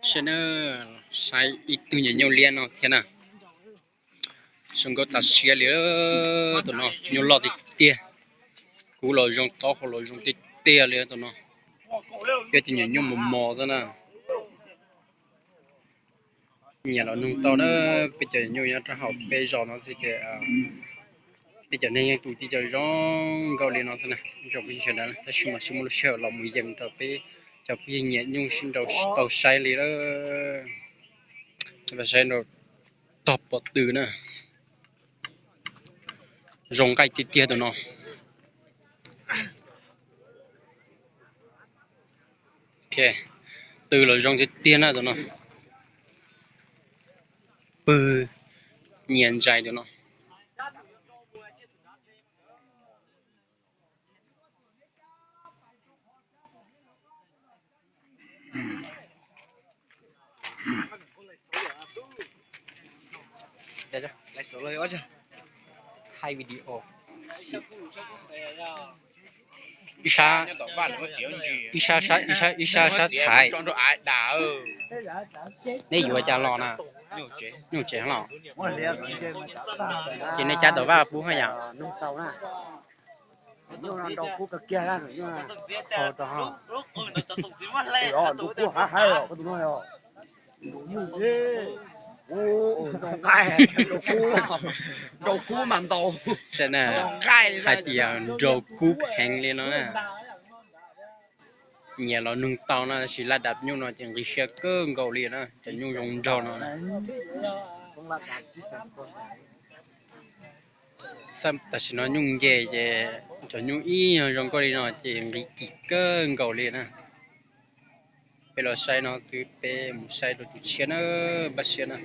Saib na, saib ib tug nyuam nyuj liab no thiab na. Zoo nkauj tas siab li tus no, nyuj loj tiag tiag. Kub los zoo, taub hau los zoo tiag tiag li tus no. Peb tus nyuam nyuj mos mos xwb na. Nyiam los nug tau na, peb cov nyuj nyob rau hauv peb zos no xwb ces peb cov neeg yeej tu tij co zoo nkauj li no xwb na. Tab sis mas tsis muaj lub sij hawm los mus yees rau peb cov phooj ywg nyiam nyuj sib nrau tau saib li lawm. Saib nrau tog pov tw na. Zoo nqaij tiag tiag tus no. Tw los zoo tiag tiag na tus no. Pw nyias ntsais tus no. Thaij video. Ib sab, ib sab, ib sab thaiv. Neb yuav cas los na? Nyuj tsev los? Ces nej cab tau vaj pub haj yam. Hais tias nrau kub heev li no na. Nyiam los nug tau na, tab sis laj dam nyuj no ces nqis siab kawg nkaus li na, cov nyuj zoo nraug no. Tam sim no nyuj nce ces cov nyuj ib nyuag zoo nkauj li no ces nqis kim kawg nkaus li na. Peb los saib no xwb, peb mus saib rau tus tshiab na, npaj siab na.